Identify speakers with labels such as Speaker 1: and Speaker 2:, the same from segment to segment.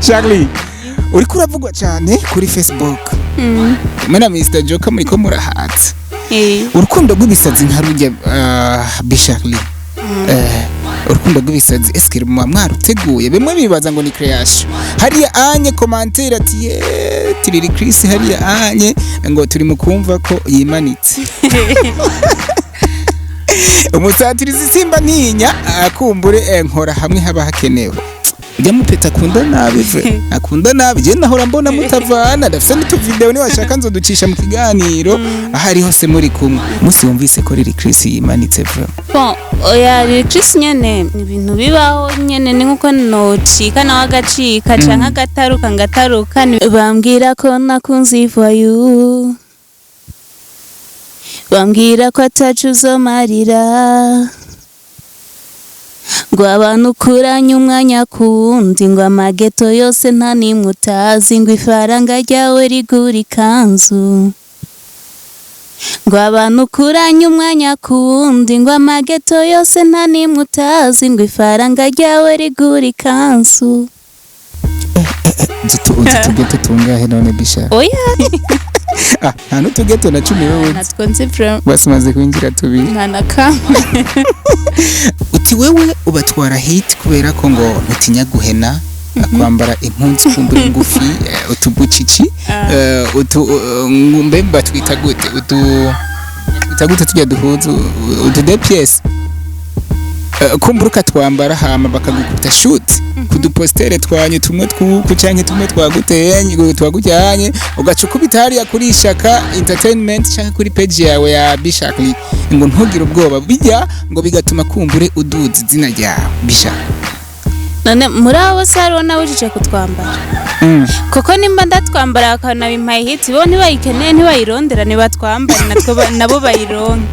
Speaker 1: Charlie, uriko uravugwa cyane kuri Facebook mwe na Mr Joker muriko murahatsa urukundo rw'ibisazi nka rujya, Bicharlie. Urukundo rw'ibisazi, eske muba mwaruteguye? Bimwe bibaza ngo ni création. Hariya anye commentaire ati: "Ye tiriri Chris hariya anye ngo turi mu kumva ko yimanitse." Umusatirizi simba ntinya, akumbure nkora hamwe haba hakenewe. Ujya mupeta akunda nabi vre, akunda nabi. Je nahora mbona mutavana, ndafise n'utuvideo, niwashaka nzoducisha mu kiganiro aho ari hose muri kumwe. Musi wumvise ko Lil Chris yimanitse vre?
Speaker 2: Bon, oya, Lil Chris nyene ni ibintu bibaho nyene, ni nkuko nocika nawe agacika canke agataruka ngataruka. Bambwira ko nakunze ivoyu, bambwira ko atacu uzomarira, ngo abantu ukuranye umwanya ku wundi, ngo amageto yose nta nimwe utazi, ngo ifaranga ryawe rigura ikanzu, ngo abantu ukuranye umwanya ku wundi, ngo amageto yose nta nimwe utazi, ngo ifaranga ryawe rigura ikanzu.
Speaker 1: Uzi utugeto tungahe none, Bisha?
Speaker 2: Oya.
Speaker 1: Ah, nta n'utugeto na 10 wewe uzi?
Speaker 2: Natwo nzi vraiment.
Speaker 1: Basi maze kwinjira tubiri.
Speaker 2: Nta na kamwe.
Speaker 1: Uti wewe ubatwara hit kubera ko ngo ntutinya guhena, kwambara impunzu kumbura ngufi, utubucici, utu mbe batwita gute, utu twita gute tujya duhuzu, utu deux pièces, kumbura ukatwambara hama bakagukubita shoot kudupostere twanyu tumwe twuku canke tumwe twagutenye twagujyanye, ugaca ukubita hariya kuri Ishaka Entertainment canke kuri page yawe ya Bishakli, ngo ntugire ubwoba, bijya ngo bigatuma kumbure uduza izina ryawe, Bishaka.
Speaker 2: None muri abo bose hariho nawujije kutwambara? Kuko nimba ndatwambara bakanabimpaye hit, bo ntibayikeneye, ntibayirondera, ntibatwambare natwo nabo bayironke.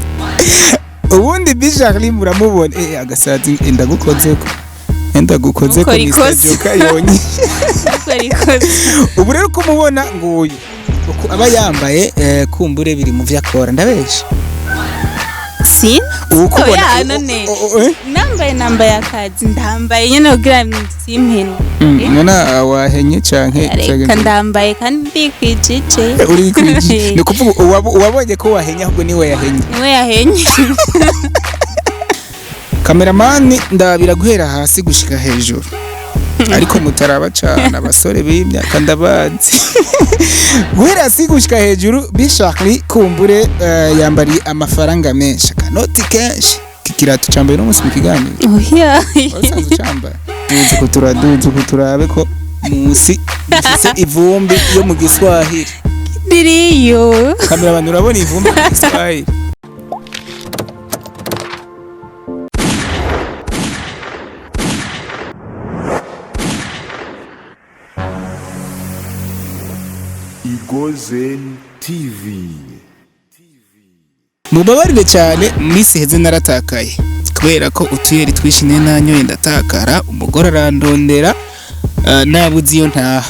Speaker 1: Ubundi Bishakli muramubona, agasazi ndagukozeko, ndagukozeko.
Speaker 2: Ukora
Speaker 1: Mr.
Speaker 2: ikosa.
Speaker 1: Joker yonye.
Speaker 2: Ukora ikosa.
Speaker 1: Ubu rero uko umubona nguyu uku aba yambaye, kumbure biri mu vyo akora, ndabesha?
Speaker 2: Sin
Speaker 1: Ubu kubona
Speaker 2: Oya, none nambaye akazi, ndambaye nyene kugira simpene.
Speaker 1: Nona wahenye canke?
Speaker 2: Reka, ndambaye kandi ndikwijije.
Speaker 1: Uri kwiji, ni ukuvuga uwabonye ko wahenye ahubwo niwe yahenye.
Speaker 2: Niwe yahenye.
Speaker 1: Kameramani, ndabira guhera hasi gushika hejuru, ariko mutaraba cane abasore b'imyaka ndabazi. Guhera hasi gushika hejuru, Bishakli kumbure yambariye amafaranga menshi, akanoti kenshi. Iki kirato cambaye n'umunsi mu kiganiro?
Speaker 2: Oya.
Speaker 1: Wasanze ucambaye? Duze ko turaduze ko turabe ko munsi gifise ivumbi yo mu Giswahili.
Speaker 2: Ndiriyo.
Speaker 1: Kameramani, urabona ivumbi mu Giswahili?
Speaker 3: Igozen TV.
Speaker 1: Mubabarire cyane, mu minsi iheze naratakaye kubera ko utuyeri twinshi nari nanyoye, ndatakara, umugore arandondera, nabuze iyo ntaha.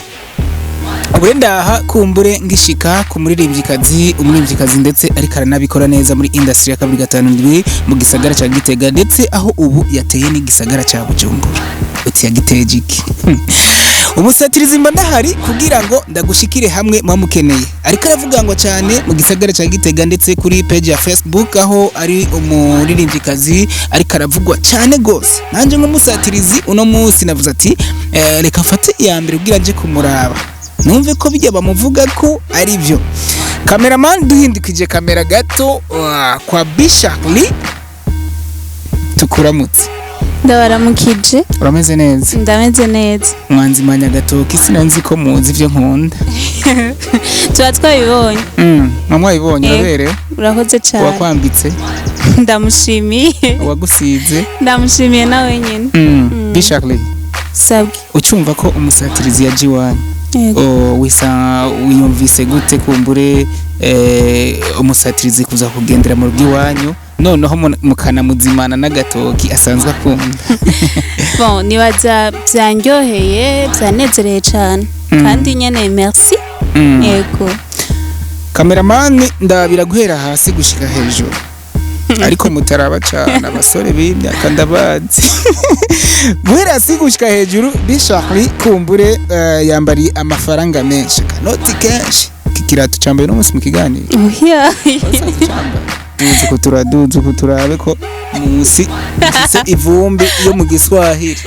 Speaker 1: Ubu rero ndaha kumbure ngishika ku muririmbyikazi, umuririmbyikazi ndetse ariko aranabikora neza muri industry ya 257 mu gisagara ca Gitega, ndetse aho ubu yateye n'igisagara ca Bujumbura. Uti yagiteje iki? Umusatirizi mba ndahari kugira ngo ndagushikire hamwe mukeneye. Ariko aravuga ngo cyane mu gisagara ca Gitega, ndetse kuri page ya Facebook aho ari umuririmbyikazi ariko aravugwa cyane gose. Nanje nk'umusatirizi uno munsi navuze ati reka mfate iya mbere kugira nje kumuraba, numve ko bijya bamuvuga ko ari byo. Cameraman, duhindukije kamera gato, kwa Bishakli, tukuramutse.
Speaker 2: Ndabaramukije.
Speaker 1: Urameze neza?
Speaker 2: Ndameze neza.
Speaker 1: Mwanzimanya agatoki, sinanzi ko muzi ibyo nkunda.
Speaker 2: Tuba twabibonye.
Speaker 1: Mwayibonye?
Speaker 2: Yego.
Speaker 1: Uraberewe.
Speaker 2: Urakoze cyane.
Speaker 1: Uwakwambitse?
Speaker 2: Ndamushimiye.
Speaker 1: Uwagusize?
Speaker 2: Ndamushimiye nawe nyine.
Speaker 1: Bishakli.
Speaker 2: Sabwe.
Speaker 1: Ucyumva ko umusatirizi yaje iwanyu?
Speaker 2: Yego.
Speaker 1: Oh, wisa wiyumvise gute kumbure, umusatirizi kuza kugendera mu rugo iwanyu, noneho mukanamuzimana n'agatoki asanzwe akunda?
Speaker 2: Bon, nibaza byanryoheye, byanezereye cyane. Kandi nyene merci. Yego.
Speaker 1: Kameramani, ndabira guhera hasi gushika hejuru. Ariko mutaraba cane abasore b'imyaka ndabazi. Guhera hasi gushika hejuru, Bicharli kumbure yambariye amafaranga menshi, kanoti kenshi. Iki kirato cambaye no munsi mu kiganiro?
Speaker 2: Oya.
Speaker 1: Duze ko turaduze ko turabe ko munsi mfise ivumbi yo mu Giswahili.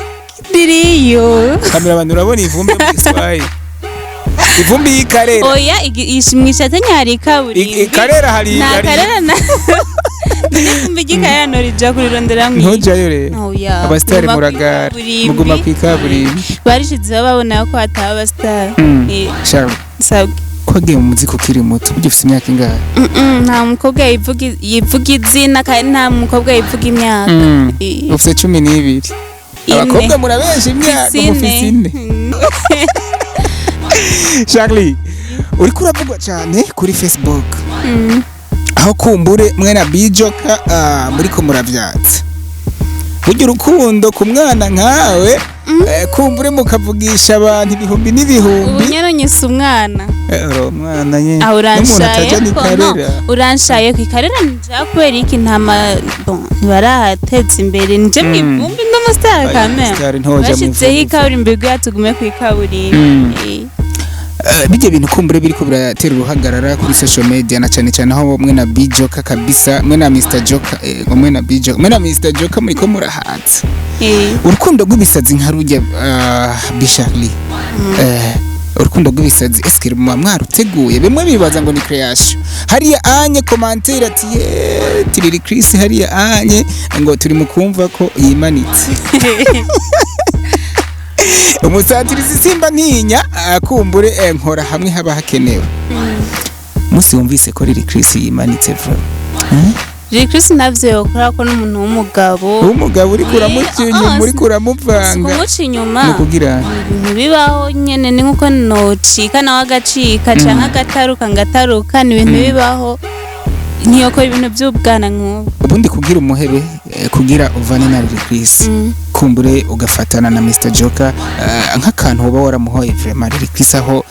Speaker 2: Diriyo.
Speaker 1: Kamera abantu, urabona ivumbi yo mu Giswahili, ivumbi y'ikarera?
Speaker 2: Oya, mw'ishatanya hari ikaburimbi.
Speaker 1: Ikarera hari
Speaker 2: Nta
Speaker 1: hari
Speaker 2: karera na n'ivumbi ry'ikarera norija kurirondera mw'iyi.
Speaker 1: Ntujayo rero.
Speaker 2: Oya.
Speaker 1: Abasitari
Speaker 2: Muguma
Speaker 1: muragara.
Speaker 2: kw'ikaburimbi.
Speaker 1: Muguma kw'ikaburimbi.
Speaker 2: Barishizeho babona ko hataba abasitari.
Speaker 1: Charles,
Speaker 2: Sabwe.
Speaker 1: ko wagiye mu muziki ukiri muto, burya ufise imyaka ingahe?
Speaker 2: Nta mukobwa yivuga izina, kandi nta mukobwa yivuga imyaka.
Speaker 1: Ufise 12?
Speaker 2: Ine.
Speaker 1: Abakobwa murabesha imyaka.
Speaker 2: Mfise
Speaker 1: Mufise 4. Charlie, uriko uravugwa cyane kuri Facebook, aho kumbure mwe na Bijoka muriko muravyatsa burya urukundo ku mwana nkawe, kumbure mukavugisha abantu ibihumbi
Speaker 2: Ubu
Speaker 1: n'ibihumbi.
Speaker 2: nyene nyise umwana.
Speaker 1: Uri umwana nyene.
Speaker 2: Aho
Speaker 1: N'umuntu
Speaker 2: uranshaye
Speaker 1: ataja
Speaker 2: ko no
Speaker 1: n'ikarera.
Speaker 2: Uranshaye ku ikarera nja kubera iki? Nta ma bon ntibarahateza imbere, nje mw'ivumbi ndi umusitari kamere.
Speaker 1: Umusitari ntoja
Speaker 2: Bashizeho
Speaker 1: mw'ivumbi.
Speaker 2: ikaburimbi kugira tugume kw'ikaburimbi.
Speaker 1: Bijya bintu kumbure biriko biratera uruhagarara kuri social media, na cyane cyane aho mwe na Bijoka kabisa, mwe na Mr Joker, mwe na Bijoka, mwe na Mr Joker muriko murahatsa urukundo rw'ibisazi nka rujya. Bicharli, urukundo rw'ibisazi, eske muba mwaruteguye? Bimwe bibaza ngo ni creation hariya anye commentaire ati ye tiriri Chris hariya anye ngo turi mu kumva ko yimanitse umusatirizi. Simba ntinya, kumbure nkora hamwe haba hakenewe. Musi wumvise ko riri Chris yimanitse vuba?
Speaker 2: Lil Chris ntavyo yokora ko n'umuntu w'umugabo.
Speaker 1: Umugabo uriko uramuca inyuma, uriko uramuvanga.
Speaker 2: Kumuca inyuma.
Speaker 1: Ni ukugira
Speaker 2: Ibintu bibaho nyene, ni nkuko nocika nawe agacika canke agataruka ngataruka, ni ibintu bibaho, ntiyokora ibintu vy'ubwana nk'ubu.
Speaker 1: Ubundi kugira umuhebe, kugira uvane na Lil Chris, kumbure ugafatana na Mr Joker, nk'akantu uba waramuhoye vraiment Lil Chris, aho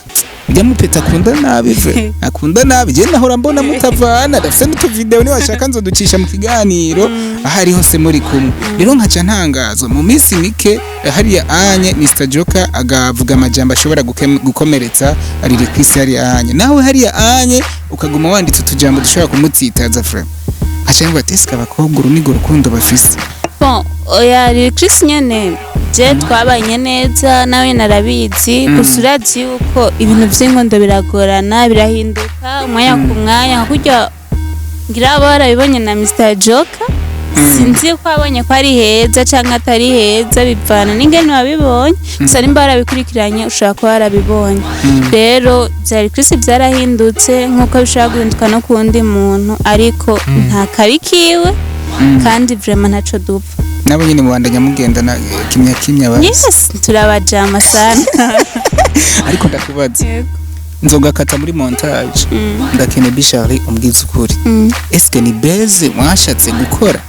Speaker 1: ujya mupeta akunda nabi, akunda nabi. Je nahora mbona mutavana, dafise n'utuvideo, niwashaka nzoducisha mu kiganiro, aho ari hose muri kumwe. Rero nkaca ntangazwa mu minsi mike, hariya anye Mr Joker agavuga amajambo ashobora gukomeretsa Lil Chris hariya anye, nawe hariya anye ukaguma wanditse utujambo dushobora kumutsitaza vraiment. Nkaca mvuga ati eske abakobwa uru nirwo rukundo bafise?
Speaker 2: Bon, oya, Lil Chris nyene je twabanye neza nawe narabizi. Gusa urazi yuko ibintu vy'inkondo biragorana, birahinduka umwanya ku mwanya, nka kurya ngira aba warabibonye na Mr Joker. Sinzi ko abonye ko ari heza canke atari heza, bivana n'ingene wabibonye. Gusa nimba warabikurikiranye ushobora kuba warabibonye. Rero vyari Chris vyarahindutse nk'uko bishobora guhinduka no ku wundi muntu, ariko nta kabi kiwe kandi vraiment ntaco dupfa.
Speaker 1: Nabo nyine mubandanya mugendana, kimya kimya basi?
Speaker 2: Yes, turabajama sana.
Speaker 1: Ariko ndakubaza, nzogakata muri montage, ndakene Bicharli umbwiza ukuri. Eske ni beze mwashatse gukora,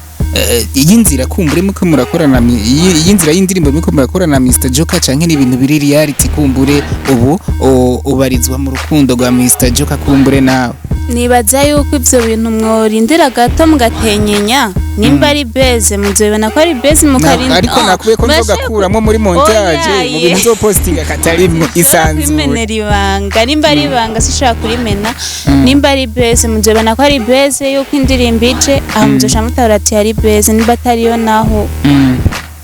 Speaker 1: iyi nzira kumbure muko murakorana iyi nzira y'indirimbo muko murakorana na Mr Joker, canke ni ibintu biri reality, kumbure ubu ubarizwa mu rukundo rwa Mr Joker kumbure nawe?
Speaker 2: Nibaza yuko ivyo bintu mworindira gato mugatenyenya, nimba ari beze muzobibona ko ari beze, mukarinda.
Speaker 1: Ariko nakuye ko nzogakuramo muri montage
Speaker 2: Oya,
Speaker 1: mu bintu nzopostinga katarimwo, isanzure.
Speaker 2: Kwimenera ibanga, nimba ari ibanga sishobora kurimena. Nimba ari beze muzobibona ko ari beze, yuko indirimbo ije aho muzoca mutabura ati ari beze. Nimba atariyo naho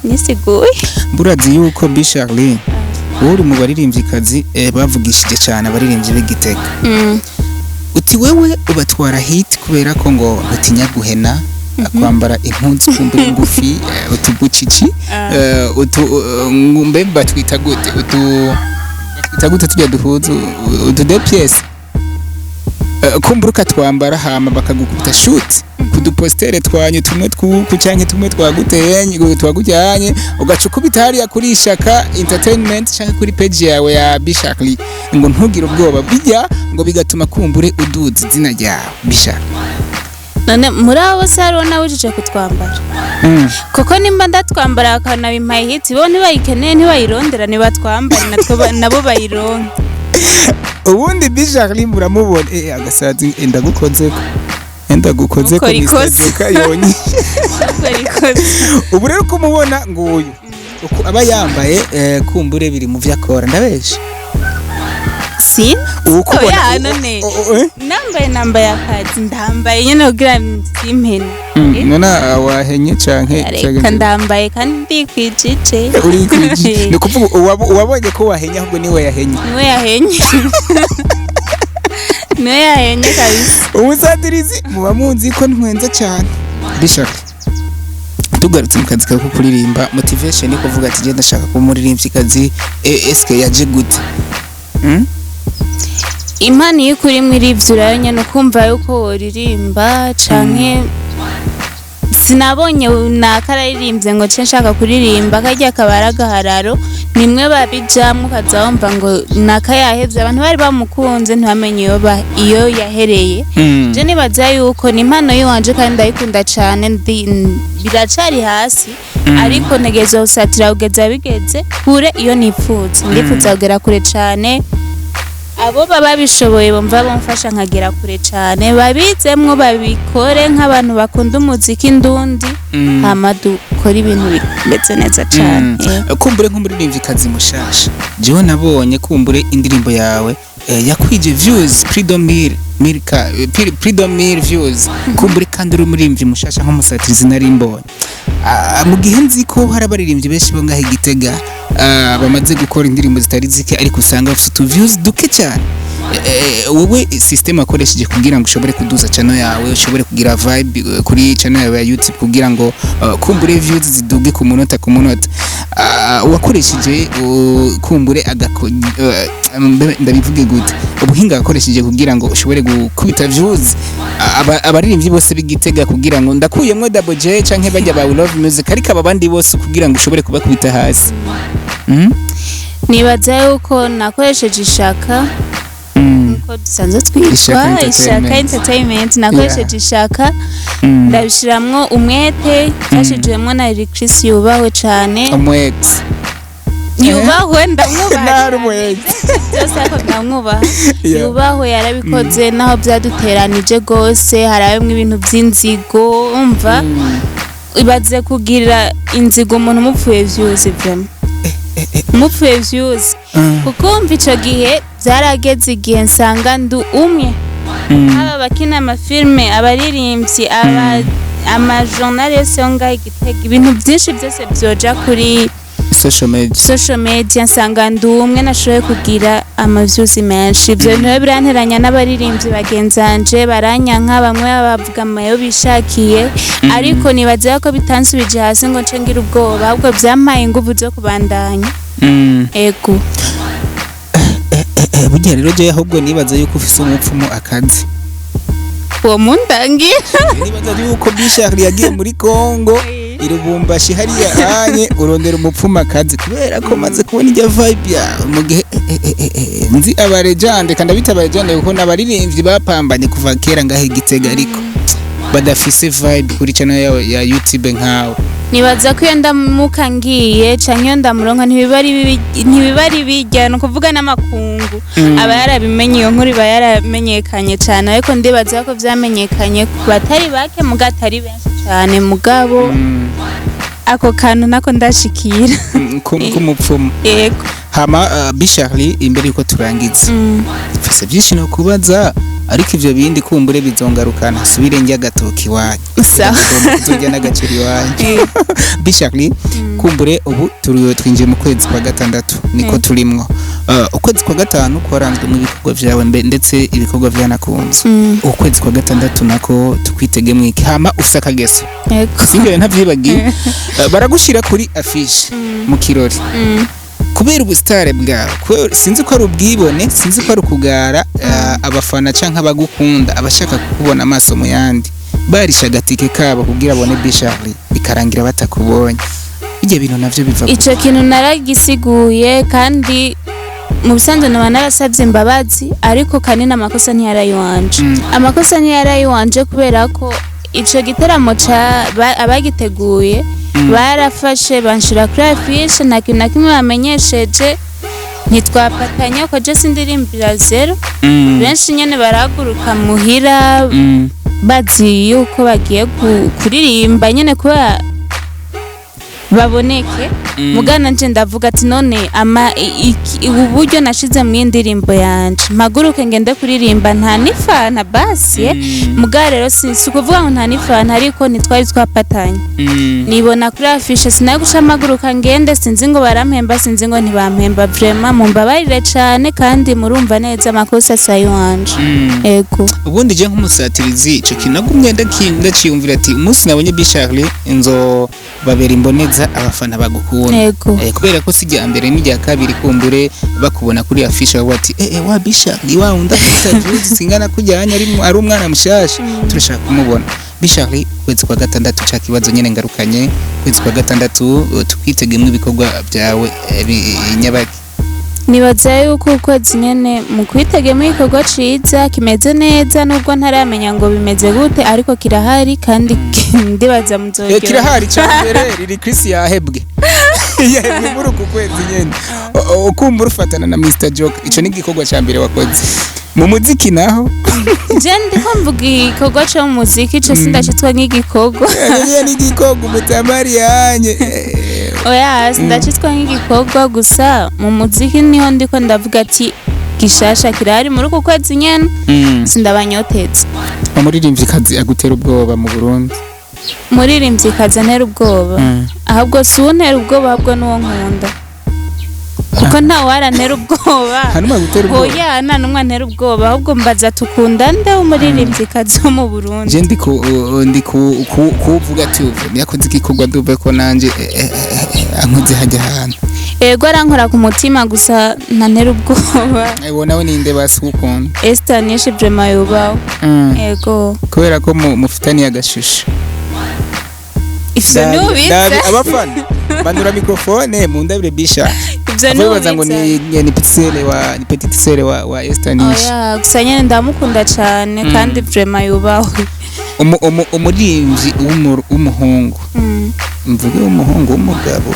Speaker 2: nisiguye.
Speaker 1: Burazi yuko Bicharli wowe uri mu baririmvyikazi bavugishije cyane abaririmbyi b'Igitega. Uti wewe ubatwara hit kubera ko ngo ntutinya guhena, kwambara impuzu kumbura ngufi, utubucici, utu mbe batwita gute, utu batwita gute tujya duhuzu, utu deux pièces, kumbura ukatwambara hama bakagukubita shoot kudupostere twanyu tumwe twuku canke tumwe twagutenye twagujyanye, ugaca ukubita hariya kuri Ishaka Entertainment canke kuri page yawe ya Bishakli ngo ntugire ubwoba, bijya ngo bigatuma kumbure uduza izina ryawe Bishakli.
Speaker 2: None muri abo bose hariho nawujije kutwambara? Kuko nimba ndatwambara bakanabimpaye hiti, bo ntibayikeneye, ntibayirondera, ntibatwambare natwo nabo bayironke.
Speaker 1: Ubundi Bishakli muramubona, agasazi, ndagukozeko. Ndagukoze ko
Speaker 2: Ukora
Speaker 1: Mr.
Speaker 2: ikosa.
Speaker 1: Joker yonye.
Speaker 2: Ukora ikosa.
Speaker 1: Ubu rero uko umubona nguyu uko aba yambaye, kumbure biri mu vyo akora, ndabeshe?
Speaker 2: Si.
Speaker 1: Ukubona
Speaker 2: Oya, none. Nambaye akazi, ndambaye nyene kugira simpene.
Speaker 1: None wahenye canke?
Speaker 2: Reka, ndambaye kandi ndikwijije.
Speaker 1: Uri ni ukuvuga uwabonye ko wahenye ahubwo niwe yahenye.
Speaker 2: Niwe yahenye, niwe yahenye kabisa.
Speaker 1: Ubusatirizi muba munzi ko ntwenza cyane. Bishaka tugarutse mu kazi kawe ko kuririmba, motivation ni kuvuga ati: "Genda, ndashaka kuba umuririmvyikazi." Eske yaje gute?
Speaker 2: Impano iyo ukurimwo irivyura nyene, ukumva yuko woririmba, canke sinabonye nakararirimbye ngo nce nshaka kuririmba. Karya kaba ari agahararo, nimwe babijamwo ukaza wumva ngo naka yahevye, abantu bari bamukunze ntibamenye iyo yahereye. Je nibaza yuko ni impano yiwanje kandi ndayikunda cane. Biracari hasi, ariko ntegerezwa gusatira kugeza bigeze kure iyo nipfuza. Ndifuza kugera kure cane. Abo baba bishoboye bumva bamfasha nkagera kure cane, babizemwo, babikore nk'abantu bakunda umuziki ndundi, hama dukore ibintu bimeze neza cane.
Speaker 1: Kumbure nk'umuririmvyikazi mushasha, jewe nabonye kumbure indirimbo yawe yakwije views plus de mille mille plus de 1000 views. Kumbure kandi uri umuririmbyi mushasha, nk'umusatirizi nari mbonye. Mu gihe nzi ko hari abaririmbyi benshi bo ngaho i Gitega, bamaze gukora indirimbo zitari zike, ariko usanga bafite utu views duke cyane. Wowe system wakoresheje kugira ngo ushobore kuduza channel yawe, ushobore kugira vibe kuri channel yawe ya YouTube, kugira ngo kumbure views ziduge ku munota ku munota, wakoresheje kumbure agako, ndabivuge gute, ubuhinga wakoresheje kugira ngo ushobore gukubita views abaririmbyi bose b'Igitega, kugira ngo ndakuyemwo Double J canke bajya ba We Love Music, ariko aba bandi bose kugira ngo ushobore kubakubita hasi?
Speaker 2: Nibaza yuko nakoresheje ishaka, nkuko dusanzwe twitwa
Speaker 1: Ishaka
Speaker 2: Ishaka
Speaker 1: Entertainment.
Speaker 2: Entertainment. Nakoresheje ishaka, ndabishiramwo umwete, mfashijwemwo na Eric Chris, yubahwe cane.
Speaker 1: Umwete.
Speaker 2: Yubahwe, ndamwubaha
Speaker 1: Nari
Speaker 2: cane.
Speaker 1: umwete.
Speaker 2: Byose, ariko ndamwubaha. Yubahwe, yarabikoze naho byaduteranije gose, harabimwe ibintu by'inzigo. Umva, ibaze kugira inzigo umuntu mupfuye views, vraiment mupfuye views, kuko umva ico gihe byarageze igihe nsanga ndu umwe, haba abakina amafilme, abaririmbyi, aba amajournal yose yo ngaho i Gitega, ibintu byinshi byose byoja kuri
Speaker 1: social media.
Speaker 2: Social media, nsanga ndi umwe nashoboye kugira amavyuzi menshi. Ivyo bintu rero biranteranya n'abaririmbyi bagenzanje, baranyanka, bamwe bavuga amayo bishakiye, ariko nibaza ko bitansubije hasi ngo nce ngira ubwoba, ahubwo vyampaye inguvu zo kubandanya. Ego.
Speaker 1: Burya rero jewe ahubwo nibaza yuko ufise umupfumu akazi.
Speaker 2: Uwo mundangira.
Speaker 1: Nibaza yuko Bishakri yagiye muri Congo, i Lubumbashi hariya anye urondera umupfumu akazi, kubera ko maze kubona ijya vibe yawe mu gihe nzi abarejande, kandi abita abarejande kuko n'abaririmbyi bapambanye kuva kera ngaho i Gitega, ariko badafise vibe kuri channel yawe ya YouTube nkawe.
Speaker 2: Nibaza ko iyo ndamuka ngiye canke iyo ndamuronka, ntibiba ari bijya, ni ukuvuga n'amakungu aba yarabimenye, iyo nkuru iba yaramenyekanye cane, ariko ndibaza ko vyamenyekanye ku batari bake, muga atari benshi cane, mugabo ako kantu nako ndashikira.
Speaker 1: K'umupfumu.
Speaker 2: Yego.
Speaker 1: Hama Bishakri, imbere yuko turangiza, mfise byinshi no kubaza, ariko ivyo bindi kumbure bizongarukana, subire njya agatoki iwanyu.
Speaker 2: Sawa.
Speaker 1: Tuzojya n'agaceri iwanyu. Bishakri, kumbure ubu turi twinjiye mu kwezi kwa gatandatu, niko turimwo. Ukwezi kwa gatanu kwaranzwe n'ibikorwa vyawe ndetse ibikorwa vyanakunzwe. Ukwezi kwa gatandatu nako tukwitegemo iki? Hama ufise akageso?
Speaker 2: Yego.
Speaker 1: Singere ntavyibagiye. Baragushira kuri affiche mu kirori kubera ubusitare bwawe, sinzi ko ari ubwibone, sinzi ko ari ukugara, abafana canke abagukunda, abashaka kukubona amaso mu yandi, barisha agatike kabo kugira abone Bishari, bikarangira batakubonye. Ibyo bintu navyo biva
Speaker 2: Ico kintu naragisiguye, kandi mu bisanzwe naba narasabye imbabazi, ariko kanini amakosa ntiyari iwanje. Amakosa ntiyari iwanje kubera ko ico gitaramo abagiteguye barafashe banshira kuri affiche, nta kintu na kimwe bamenyesheje, ntitwafatanya ko je sindirimbira zero. Benshi nyene barahaguruka muhira. Bazi yuko bagiye kuririmba nyene kubera baboneke. Mugana nje ndavuga ati none ama ubu buryo nashize mu ndirimbo yanje, mpaguruke ngende kuririmba nta n'ifanta basi, eh? Muga rero si ukuvuga ngo nta n'ifanta, ariko ntitwari twapatanye. Nibona kuri affiche, sinari guca mpaguruka ngende, sinzi ngo barampemba, sinzi ngo ntibampemba. Vraiment mumbabarire cane, kandi murumva neza amakosa sayo wanje. Ego.
Speaker 1: Ubundi je nk'umusatirizi, ico kintu nagumye ndaciyumvira ati umunsi nabonye B Charlie nzo babera imboneza abafana bagukunda.
Speaker 2: Ego.
Speaker 1: Kubera ko si irya mbere n'irya kabiri kumbure bakubona kuri affiche bavuga ati wa B Charlie wa wundi afite views zingana kujyanye, ari umwana mushasha, turashaka kumubona. B Charlie, ukwezi kwa gatandatu, ca kibazo nyene ngarukanye, ukwezi kwa gatandatu tukwitegemo ibikorwa byawe nyabaki?
Speaker 2: Nibaza yuko ukwezi nyene mu kwitegemo igikorwa ciza kimeze neza, nubwo ntaramenya ngo bimeze gute, ariko kirahari kandi ndibaza muzoryoherwa.
Speaker 1: Kirahari cyambere riri Chris yahebwe muri uku kwezi nyene. Ukumbura ufatana na Mr Joke, ico ni igikorwa ca mbere wakoze mu muziki naho?
Speaker 2: Je ndiko mvuga igikorwa co mu muziki, ico sindacitwa nk'igikorwa.
Speaker 1: Niyo ni igikorwa umutamari yanye.
Speaker 2: Oya, sindacitwa nk'igikorwa, gusa mu muziki niho ndiko ndavuga ati gishasha kirahari muri uku kwezi nyene, sindabanyotetse.
Speaker 1: Umuririmvyikazi agutera ubwoba mu Burundi?
Speaker 2: Muririmvyikazi antera ubwoba, ahubwo si uwuntera ubwoba, ahubwo n'uwo nkunda, kuko nta warantera ubwoba.
Speaker 1: Hanuma agutera ubwoba?
Speaker 2: Oya, nta n'umwe antera ubwoba, ahubwo mbaza tukunda nde w'umuririmvyikazi wo mu Burundi?
Speaker 1: Je ndi kuvuga ati uvu yakoze igikorwa, ndumva ko nanje ankoze hajya ahantu.
Speaker 2: Ego, arankora ku mutima, gusa ntantera ubwoba.
Speaker 1: Uwo nawe ninde basi ukunda?
Speaker 2: Esther Nishi, vraiment yubaho. Ego.
Speaker 1: Kubera ko mufitaniye agashusho.
Speaker 2: Ivyo ntubitse.
Speaker 1: Abafana bandura microphone mu ndabire bisha.
Speaker 2: Ivyo
Speaker 1: Ababaza ngo
Speaker 2: ntubitse.
Speaker 1: ni petite sœur wa ni petite sœur wa Esther Nishi.
Speaker 2: Oya, gusa nyene ndamukunda cane kandi vraiment yubahwe.
Speaker 1: Umuririmbyi w'umuhungu, mvuge w'umuhungu, w'umugabo,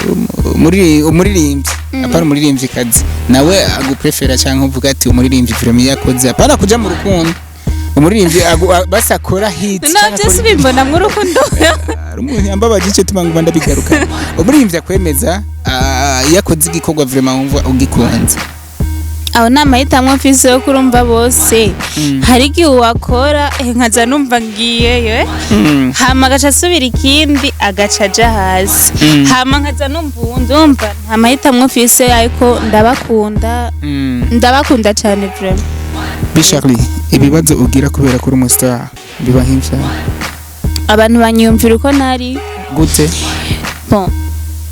Speaker 1: umuririmbyi, apana umuririmvyikazi, nawe aguprefera cyangwa uvuga ati umuririmbyi vraiment yakoze, apana kuja mu rukundo, umuririmbyi basi akora hit
Speaker 2: No
Speaker 1: canke
Speaker 2: byose bimbonamwo urukundo.
Speaker 1: Hari umuntu yambabaje, icyo tuma nguma ndabigaruka. Umuririmbyi akwemeza, iyo akoze igikorwa vraiment wumva ugikunze.
Speaker 2: Aho ni amahitamo mfise yo kurumva bose. Hari igihe uwakora nkaza numva ngiyeyo, hama agaca asubira ikindi, agaca aja hasi, hama nkaza numva uwundi. Umva, nta mahitamo mfise, ariko ndabakunda. Ndabakunda cane vraiment.
Speaker 1: B Charlie, ibibazo ugira kubera kuri umustar biba nk'ivyaha?
Speaker 2: Abantu banyiyumvira uko nari.
Speaker 1: Gute?
Speaker 2: Bon,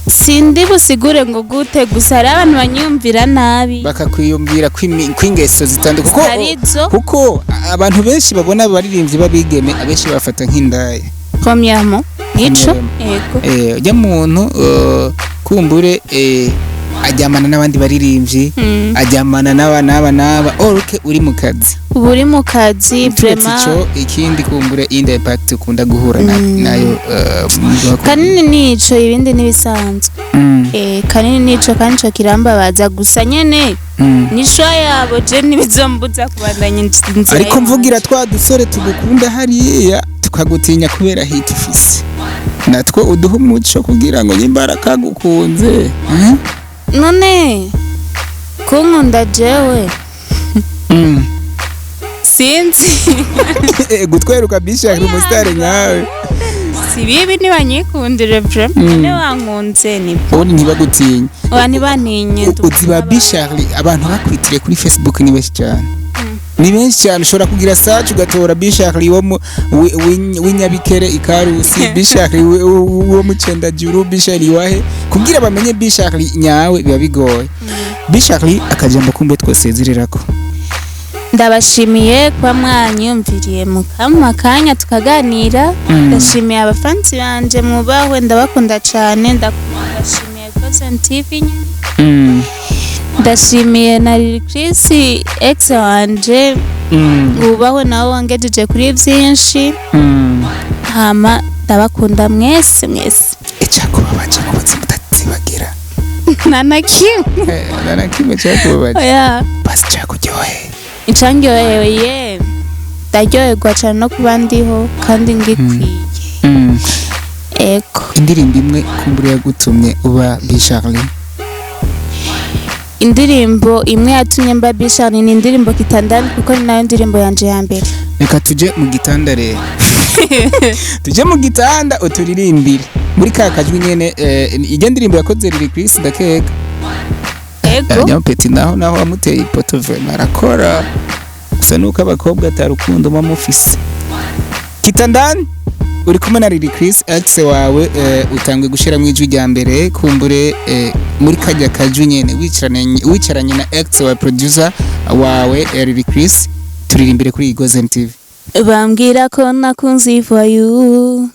Speaker 2: sindi busigure ngo gute, gusa hari abantu banyiyumvira nabi.
Speaker 1: Bakakwiyumvira kw'ingeso zitandukanye kuko
Speaker 2: Zitarizo.
Speaker 1: Kuko abantu benshi babona abaririmbyi b'abigeme, abenshi bafata nk'indaya.
Speaker 2: Premièrement nico.
Speaker 1: Premièrement.
Speaker 2: Yego.
Speaker 1: Ujya muntu kumbure aryamana n'abandi baririmbyi, aryamana n'aba n'aba n'aba, oruke uri mu kazi.
Speaker 2: Uba uri mu kazi.
Speaker 1: Turetse
Speaker 2: Vraiment.
Speaker 1: ico, ikindi kumbure indi impact ukunda guhura nayo mu bwoko?
Speaker 2: Kanini nico, ibindi n'ibisanzwe. Kanini nico, kandi ico kirambabaza, gusa nyene ni choix yabo, je ntibizombuza kubandanya inzira
Speaker 1: Ariko
Speaker 2: yanje.
Speaker 1: mvugira twa dusore tugukunda hariya tukagutinya kubera hit ufise, natwo uduha umuco kugira ngo nyimba kagukunze, eh?
Speaker 2: None kunkunda jewe? Sinzi.
Speaker 1: Gutweruka bisha umusitari nkawe.
Speaker 2: Si bibi ntibanyikundire vraiment. None wankunze ni
Speaker 1: Ubundi ntibagutinye.
Speaker 2: Oya, ntibantinye.
Speaker 1: Uziba B Charlie, abantu bakwitiriye kuri Facebook ni benshi cyane, ni benshi cyane. Ushobora kugira search ugatora B Charlie wo w'inyabikere ikarusi, B Charlie wo mu Cendajuru, B Charlie wahe, kugira bamenye B Charlie nyawe biba bigoye. B Charlie, akajambo kumbe twosezererako?
Speaker 2: Ndabashimiye kuba mwanyumviriye mukampa akanya tukaganira. Ndashimiye abafansi banje, mwubahwe, ndabakunda cyane. Ndashimiye Gozen TV nyine. Ndashimiye na Lil Chris ex wanje, wubahwe nawe wangejeje kuri byinshi. Hama ndabakunda mwese mwese.
Speaker 1: Icyakubabaje mu buzima utazibagira?
Speaker 2: Nta na kimwe.
Speaker 1: Nta na kimwe cyakubabaje?
Speaker 2: Oya.
Speaker 1: Basi cyakuryoheye?
Speaker 2: Icangyoheye. Ndaryoherwa cyane no kuba ndiho kandi ngikwiye. Ego.
Speaker 1: Indirimbo imwe kumbura yagutumye uba B Charly?
Speaker 2: Indirimbo imwe yatumye mba B Charly ni indirimbo Kitandani, kuko ni nayo ndirimbo yanje ya mbere.
Speaker 1: Reka tuje mu gitanda rero, tuje mu gitanda uturirimbire muri ka kajwi nyene, ijya ndirimbo yakoze Lil Chris, ndakeka.
Speaker 2: Ego.
Speaker 1: Nyampeti naho wamuteye ipoto, vraiment arakora gusa nuko abakobwa atarukundo muba mufise. Kitandani uri kumwe na Lil Chris, ex wawe, utangwe gushiramo ijwi rya mbere kumbure, muri kajya kajwi nyene wicaranye na ex wa producer wawe, Lil Chris, turirimbire kuri Igozen TV.
Speaker 2: Bambwira ko nakunze ivayu,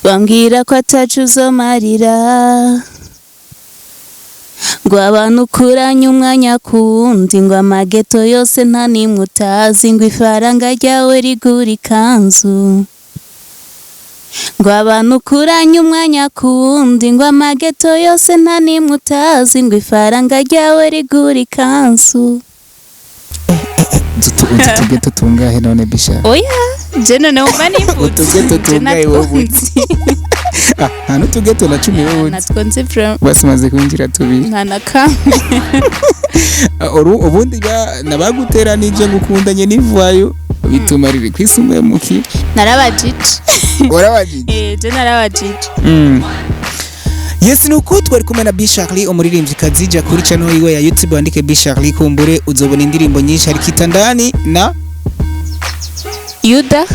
Speaker 2: bambwira ko atacu uzomarira, ngo abantu ukuranye umwanya ku wundi, ngo amageto yose nta nimwe utazi, ngo ifaranga ryawe rigura ikanzu, ngo abantu ukuranye umwanya ku wundi, ngo amageto yose nta nimwe utazi, ngo ifaranga ryawe rigura ikanzu.
Speaker 1: Utugeto tungahe none, Bisha?
Speaker 2: Oya, je noneho mba nivutse.
Speaker 1: Utugeto
Speaker 2: Je
Speaker 1: tungahe wowe?
Speaker 2: natwo nzi.
Speaker 1: Ah, nta n'utugeto na 10 wowe uzi?
Speaker 2: Natwo nzi vraiment.
Speaker 1: Basi maze kwinjira tubiri.
Speaker 2: Nta na kamwe.
Speaker 1: Ah, ubundi nabaguteranije ngo ukundanye n'ivayo bituma riri kwisi umuhemuki.
Speaker 2: Narabajije.
Speaker 1: Warabajije?
Speaker 2: Eh, je narabajije.
Speaker 1: Yes, nuko twari kumwe na B Charly, umuririmvyikazi. Jya kuri channel yiwe ya YouTube wandike B Charly, kumbure uzobona indirimbo nyinshi. Hari Kitandani na
Speaker 2: Yuda.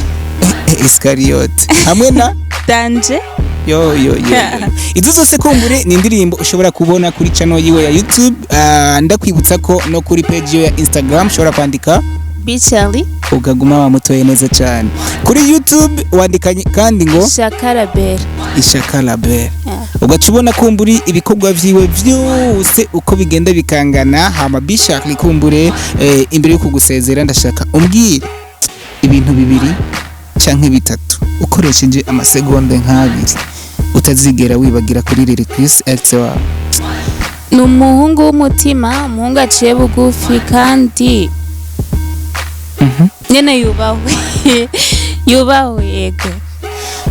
Speaker 1: Iscariot hamwe na
Speaker 2: Danje.
Speaker 1: Yo yo yo yo. Izo zose kumbure ni indirimbo ushobora kubona kuri channel yiwe ya YouTube. Ndakwibutsa ko no kuri page yiwe ya Instagram ushobora kwandika
Speaker 2: B Charly.
Speaker 1: Ukaguma wamutoye neza cyane. Kuri YouTube wandika kandi ngo
Speaker 2: Shaka Label.
Speaker 1: Ishaka Label.
Speaker 2: Yeah.
Speaker 1: Ugaca ubona kumburi ibikorwa vyiwe vyose uko bigenda bikangana. Hama B Charly, kumbure, imbere yo kugusezera ndashaka umbwire ibintu bibiri canke bitatu ukoresheje amasegonde nk'abiri utazigera wibagira kuri Lil Chris, ex wawe.
Speaker 2: Ni umuhungu w'umutima, umuhungu aciye bugufi kandi nyene yubahwe, yubahwe, yego.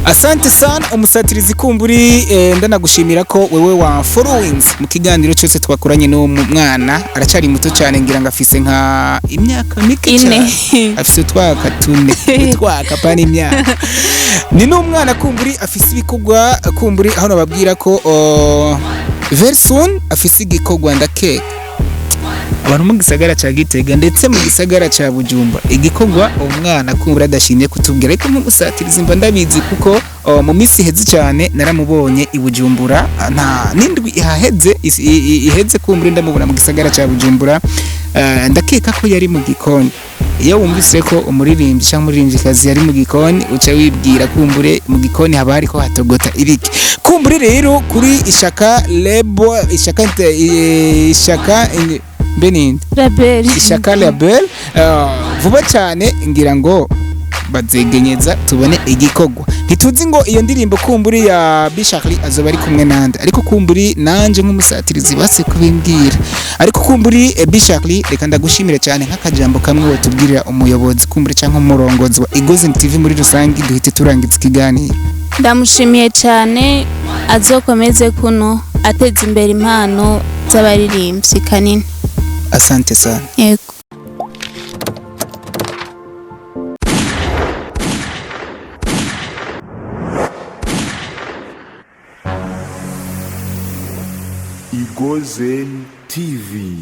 Speaker 1: Asante sana, umusatirizi kumburi, ndanagushimira ko wewe wa followings mu kiganiro cyose twakoranye n'uwo mwana. Aracyari muto cyane, ngira ngo afise nka imyaka mike
Speaker 2: Ine.
Speaker 1: cyane, afise utwaka tune, utwaka pana imyaka, ni n'umwana kumburi afise ibikorwa kumburi, aho nababwira ko very soon afise igikorwa, ndakeka abantu mu gisagara ca Gitega ndetse mu gisagara ca Bujumbura, igikorwa umwana kumbura adashimye kutubwira, ariko nk'umusatirizi mba ndabizi kuko mu minsi iheze cyane naramubonye i Bujumbura, nta n'indwi ihaheze iheze kumbura ndamubona mu gisagara ca Bujumbura. Ndakeka ko yari mu gikoni. Iyo wumvise ko umuririmbyi cyangwa umuririmbyikazi yari mu gikoni, uca wibwira kumbure mu gikoni haba hariko hatogota ibiki. Kumbure rero kuri Ishaka Lebo, Ishaka Ishaka mbe ninde?
Speaker 2: Label.
Speaker 1: Ishaka Label, vuba cyane ngira ngo bazegenyeza tubone igikorwa. Ntituzi ngo iyo ndirimbo kumburi ya B Charly azoba ari kumwe nande, ariko kumburi nanje nk'umusatirizi base kubimbwira. Ariko kumburi, B Charly, reka ndagushimire cyane. Nk'akajambo kamwe wotubwirira umuyobozi kumburi cyangwa umurongozi wa Igozen TV muri rusange, duhite turangiza ikiganiro.
Speaker 2: Ndamushimiye cyane, azokomeze kuno ateza imbere impano z'abaririmbyi kanini.
Speaker 1: Asante sana.
Speaker 2: Yego.
Speaker 3: Igozen TV.